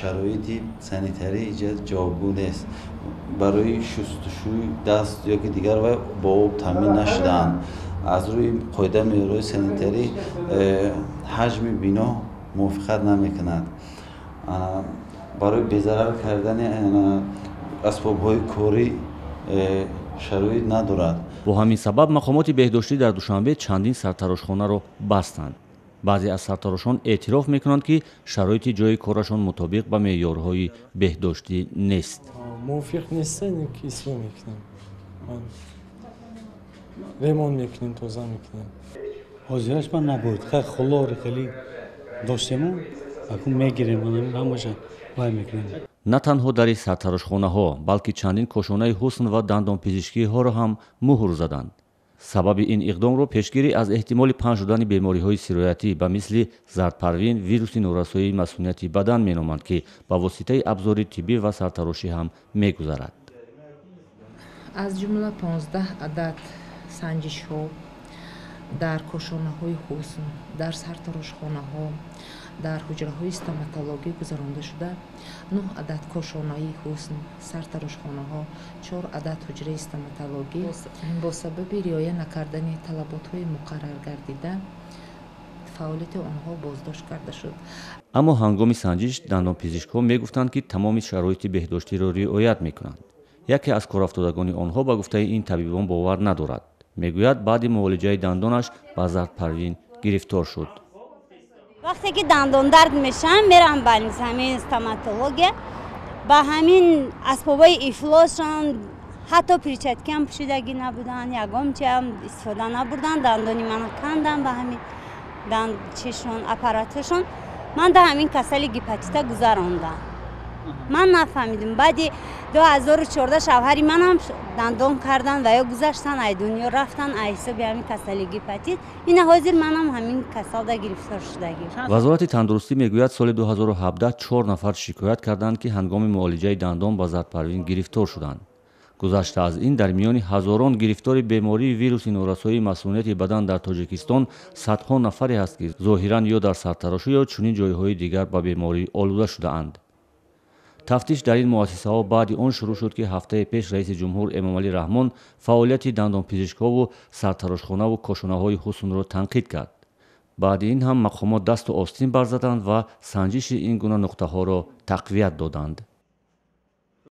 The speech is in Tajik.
Шароити санитарӣ инҷа ҷавобгӯ нест. Барои шустушӯи даст ё ки дигар вай бо об таъмин нашудаанд. Аз рӯи қоида меъёрҳои санитарӣ ҳаҷми бино мувофиқат намекунад. Барои безарар кардани асбобҳои корӣ шароит надорад. Бо ҳамин сабаб мақомоти беҳдоштӣ дар Душанбе чандин сартарошхонаро бастанд. Баъзе аз сартарошон эътироф мекунанд, ки шароити ҷои корашон мутобиқ ба меъёрҳои беҳдоштӣ нест. Мувофиқ нестан, ки ислоҳ мекунем, ремонт мекунем, тоза мекунем. Ҳозираш ман набуд, хеле хулори хеле доштему, акун мегирем, ҳамаша вай мекунем. На танҳо дари сартарошхонаҳо, балки чандин кошонаи ҳусн ва дандонпизишкиҳоро ҳам муҳр заданд. Сабаби ин иқдомро пешгирӣ аз эҳтимоли паҳн шудани бемориҳои сироятӣ ба мисли зардпарвин, вируси норасоии масунияти бадан меноманд, ки ба воситаи абзори тиббӣ ва сартарошӣ ҳам мегузарад. Аз ҷумла 15 адад санҷишҳо дар кошонаҳои ҳусн, дар сартарошхонаҳо, дар ҳуҷраҳои стоматологӣ гузаронда шуда, 9 адад кошонаи ҳусн, сартарошхонаҳо, 4 адад ҳуҷраи стоматологӣ бо сабаби риоя накардани талаботҳои муқаррар гардида фаъолияти онҳо боздошт карда шуд. Аммо ҳангоми санҷиш дандонпизишкҳо мегуфтанд, ки тамоми шароити беҳдоштиро риоят мекунанд. Яке аз корафтодагони онҳо ба гуфтаи ин табибон бовар надорад. Мегӯяд, баъди муолиҷаи дандонаш ба зардпарвин гирифтор шуд. Вақте ки дандондард мешавам, мерам ба ҳамин стоматология, ба ҳамин асбобҳои ифлосшон, ҳатто перчаткиам пӯшидагӣ набуданд, ягон чиам истифода набурданд. Дандони мана кандан ба ҳамин чишон, аппараташон. Ман да ҳамин касали гепатита гузарондам. Ман нафаҳмидам. Баъди 2014 шавҳари манам дандон кардан ва ё гузаштан, ай дунё рафтан ай ҳисоби ҳамин касали гепатит. Ина ҳозир манам ҳамин касалда гирифтор шудагим. Вазорати тандурустӣ мегӯяд, соли 2017 4 нафар шикоят карданд, ки ҳангоми муолиҷаи дандон ба зардпарвин гирифтор шуданд. Гузашта аз ин, дар миёни ҳазорон гирифтори бемории вируси норасоии масунияти бадан дар Тоҷикистон садҳо нафаре ҳаст, ки зоҳиран ё дар сартарошӣ ё чунин ҷойҳои дигар ба беморӣ олуда шудаанд. Тафтиш дар ин муассисаҳо баъди он шурӯъ шуд, ки ҳафтаи пеш раиси ҷумҳур Эмомалӣ Раҳмон фаъолияти дандонпизишкҳову сартарошхонаву кошонаҳои ҳуснро танқид кард. Баъди ин ҳам мақомот дасту остин барзаданд ва санҷиши ин гуна нуқтаҳоро тақвият доданд.